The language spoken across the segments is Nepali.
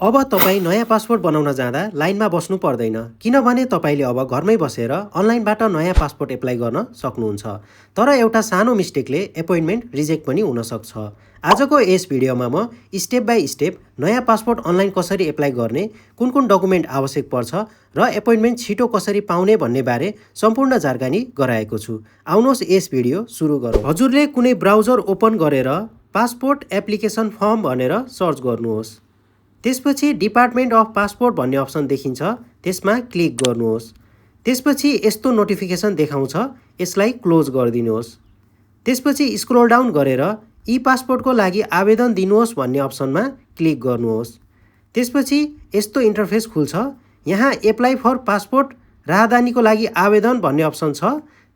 अब तपाईँ नयाँ पासपोर्ट बनाउन जाँदा लाइनमा बस्नु पर्दैन, किनभने तपाईँले अब घरमै बसेर अनलाइनबाट नयाँ पासपोर्ट एप्लाई गर्न सक्नुहुन्छ। तर एउटा सानो मिस्टेकले एपोइन्टमेन्ट रिजेक्ट पनि हुनसक्छ। आजको यस भिडियोमा म स्टेप बाई स्टेप नयाँ पासपोर्ट अनलाइन कसरी एप्लाई गर्ने, कुन कुन डकुमेन्ट आवश्यक पर्छ र एपोइन्टमेन्ट छिटो कसरी पाउने भन्ने बारे सम्पूर्ण जानकारी गराएको छु। आउनुहोस् यस भिडियो सुरु गरौँ। हजुरले कुनै ब्राउजर ओपन गरेर पासपोर्ट एप्लिकेसन फर्म भनेर सर्च गर्नुहोस्। त्यसपछि डिपार्टमेन्ट अफ पासपोर्ट भन्ने अप्सन देखिन्छ, त्यसमा क्लिक गर्नुहोस्। त्यसपछि यस्तो नोटिफिकेसन देखाउँछ, यसलाई क्लोज गरिदिनुहोस्। त्यसपछि स्क्रोल डाउन गरेर ई पासपोर्टको लागि आवेदन दिनुहोस् भन्ने अप्सनमा क्लिक गर्नुहोस्। त्यसपछि यस्तो इन्टरफेस खुल्छ, यहाँ एप्लाई फर पासपोर्ट राहदानीको लागि आवेदन भन्ने अप्सन छ,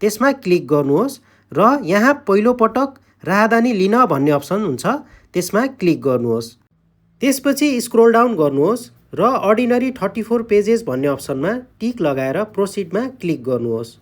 त्यसमा क्लिक गर्नुहोस् र यहाँ पहिलो पटक राहदानी लिन भन्ने अप्सन हुन्छ, त्यसमा क्लिक गर्नुहोस्। त्यसपछि स्क्रोल डाउन गर्नुहोस् र अर्डिनरी 34 पेजेस भन्ने अप्सनमा टिक लगाएर प्रोसिडमा क्लिक गर्नुहोस्।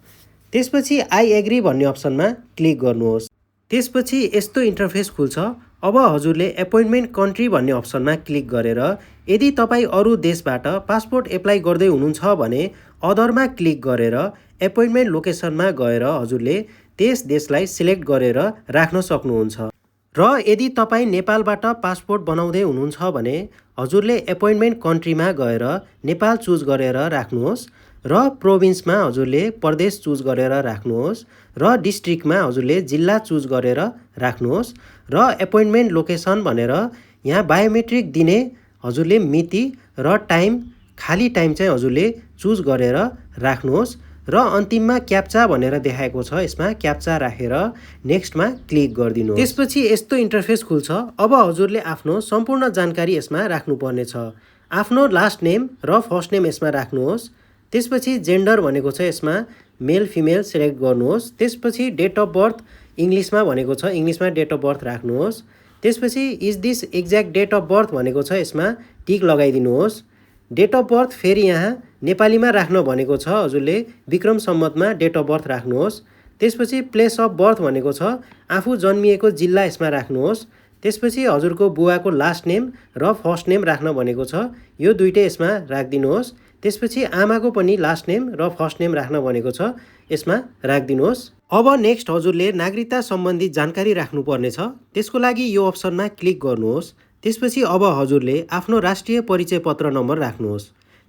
त्यसपछि आई एग्री भन्ने अप्सनमा क्लिक गर्नुहोस्। त्यसपछि यस्तो इन्टरफेस खुल्छ। अब हजुरले एपोइन्टमेन्ट कन्ट्री भन्ने अप्सनमा क्लिक गरेर यदि तपाईँ अरू देशबाट पासपोर्ट एप्लाई गर्दै हुनुहुन्छ भने अदरमा क्लिक गरेर एपोइन्टमेन्ट लोकेसनमा गएर हजुरले त्यस देशलाई सिलेक्ट गरेर राख्न सक्नुहुन्छ। र यदि तपाईँ नेपालबाट पासपोर्ट बनाउँदै हुनुहुन्छ भने हजुरले एपोइन्टमेन्ट कन्ट्रीमा गएर नेपाल चुज गरेर राख्नुहोस् र प्रोभिन्समा हजुरले प्रदेश चुज गरेर राख्नुहोस् र डिस्ट्रिक्टमा हजुरले जिल्ला चुज गरेर राख्नुहोस् र एपोइन्टमेन्ट लोकेसन भनेर यहाँ बायोमेट्रिक दिने हजुरले मिति र टाइम, खाली टाइम चाहिँ हजुरले चुज गरेर राख्नुहोस् र अन्तिममा क्याप्चा भनेर देखाएको छ, यसमा क्याप्चा राखेर नेक्स्टमा क्लिक गरिदिनुहोस्। त्यसपछि यस्तो इन्टरफेस खुल्छ। अब हजुरले आफ्नो सम्पूर्ण जानकारी यसमा राख्नुपर्ने छ। आफ्नो लास्ट नेम र फर्स्ट नेम यसमा राख्नुहोस्। त्यसपछि जेन्डर भनेको छ, यसमा मेल फिमेल सिलेक्ट गर्नुहोस्। त्यसपछि डेट अफ बर्थ इङ्ग्लिसमा भनेको छ, इङ्ग्लिसमा डेट अफ बर्थ राख्नुहोस्। त्यसपछि is this exact date of birth भनेको छ, यसमा टिक लगाइदिनुहोस्। डेट अफ बर्थ फेरि यहाँ नेपालीमा राख्न भनेको छ, हजुरले विक्रम सम्वतमा डेट अफ बर्थ राख्नुहोस्। त्यसपछि प्लेस अफ बर्थ भनेको छ, आफू जन्मिएको जिल्ला यसमा राख्नुहोस्। त्यसपछि हजुरको बुवाको लास्ट नेम र फर्स्ट नेम राख्न भनेको छ, यो दुइटै यसमा राखिदिनुहोस्। त्यसपछि आमाको पनि लास्ट नेम र फर्स्ट नेम राख्न भनेको छ, यसमा राखिदिनुहोस्। अब नेक्स्ट हजुरले नागरिकता सम्बन्धी जानकारी राख्नुपर्ने छ, त्यसको लागि यो अप्सनमा क्लिक गर्नुहोस्। त्यसपछि अब हजुरले आफ्नो राष्ट्रिय परिचय पत्र नम्बर राख्नुहोस्।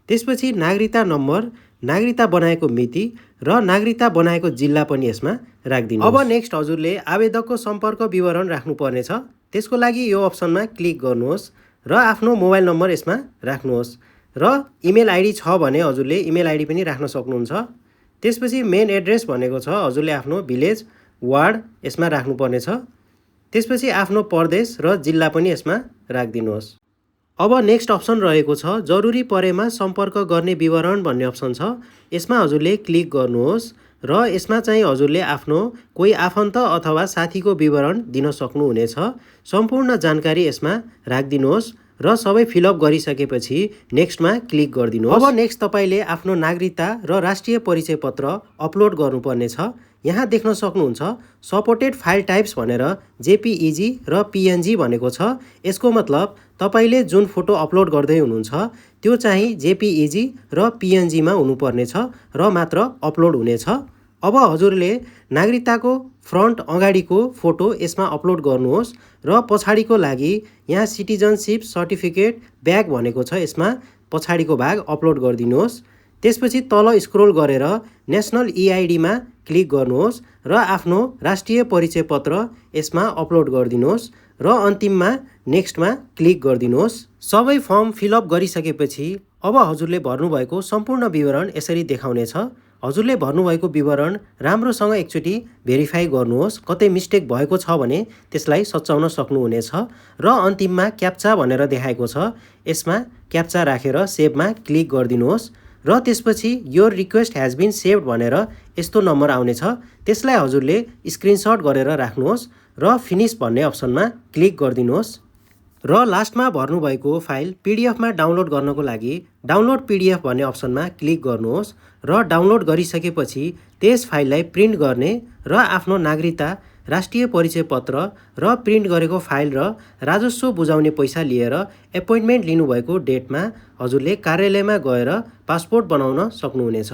त्यसपछि नागरिकता नम्बर, नागरिकता बनाएको मिति र नागरिकता बनाएको जिल्ला पनि यसमा राखिदिनुहोस्। अब नेक्स्ट हजुरले आवेदकको सम्पर्क विवरण राख्नुपर्ने छ, त्यसको लागि यो अप्सनमा क्लिक गर्नुहोस् र आफ्नो मोबाइल नम्बर यसमा राख्नुहोस् र इमेल आइडी छ भने हजुरले इमेल आइडी पनि राख्न सक्नुहुन्छ। त्यसपछि मेन एड्रेस भनेको छ, हजुरले आफ्नो भिलेज, वार्ड यसमा राख्नुपर्ने छ। त्यसपछि आफ्नो प्रदेश र जिल्ला पनि यसमा राखिदिनुहोस्। अब नेक्स्ट अप्सन रहेको छ जरुरी परेमा सम्पर्क गर्ने विवरण भन्ने अप्सन छ, यसमा हजुरले क्लिक गर्नुहोस् र यसमा चाहिँ हजुरले आफ्नो कोही आफन्त अथवा साथीको विवरण दिन सक्नुहुनेछ। सम्पूर्ण जानकारी यसमा राखिदिनुहोस् र सबै फिलअप गरिसकेपछि नेक्स्टमा क्लिक गरिदिनुहोस्। अब नेक्स्ट तपाईँले आफ्नो नागरिकता र राष्ट्रिय परिचय पत्र अपलोड गर्नुपर्ने छ। यहाँ देख्न सक्नुहुन्छ सपोर्टेड फाइल टाइप्स भनेर जेपीईजी र पीएनजी भनेको छ। यसको मतलब तपाईँले जुन फोटो अपलोड गर्दै हुनुहुन्छ त्यो चाहिँ जेपीईजी र पीएनजीमा हुनुपर्ने छ र मात्र अपलोड हुनेछ। अब हजुरले नागरिकताको फ्रन्ट अगाडिको फोटो यसमा अपलोड गर्नुहोस् र पछाडिको लागि यहाँ सिटिजनसिप सर्टिफिकेट ब्याक भनेको छ, यसमा पछाडिको भाग अपलोड गरिदिनुहोस्। त्यसपछि तल स्क्रोल गरेर नेसनल ईआइडीमा क्लिक गर्नुहोस् र आफ्नो राष्ट्रिय परिचय पत्र यसमा अपलोड गरिदिनुहोस् र अन्तिममा नेक्स्टमा क्लिक गरिदिनुहोस्। सबै फर्म फिलअप गरिसकेपछि अब हजुरले भर्नुभएको सम्पूर्ण विवरण यसरी देखाउनेछ। हजुरले भर्नुभएको विवरण राम्रोसँग एकचोटि भेरिफाई गर्नुहोस्, कतै मिस्टेक भएको छ भने त्यसलाई सच्याउन सक्नुहुनेछ र अन्तिममा क्याप्चा भनेर देखाएको छ, यसमा क्याप्चा राखेर सेभमा क्लिक गरिदिनुहोस् र त्यसपछि your request has been saved भनेर यस्तो नम्बर आउनेछ, त्यसलाई हजुरले स्क्रिनशट गरेर राख्नुहोस् र फिनिश भन्ने अप्सनमा क्लिक गरिदिनुहोस् र लास्टमा भर्नुभएको फाइल पीडीएफमा डाउनलोड गर्नको लागि डाउनलोड पीडीएफ भन्ने अप्सनमा क्लिक गर्नुहोस् र डाउनलोड गरिसकेपछि त्यस फाइललाई प्रिन्ट गर्ने र आफ्नो नागरिकता राष्ट्रिय परिचय पत्र र प्रिन्ट गरेको फाइल र राजस्व बुझाउने पैसा लिएर एपोइन्टमेन्ट लिनुभएको डेटमा हजुरले कार्यालयमा गएर पासपोर्ट बनाउन सक्नुहुनेछ।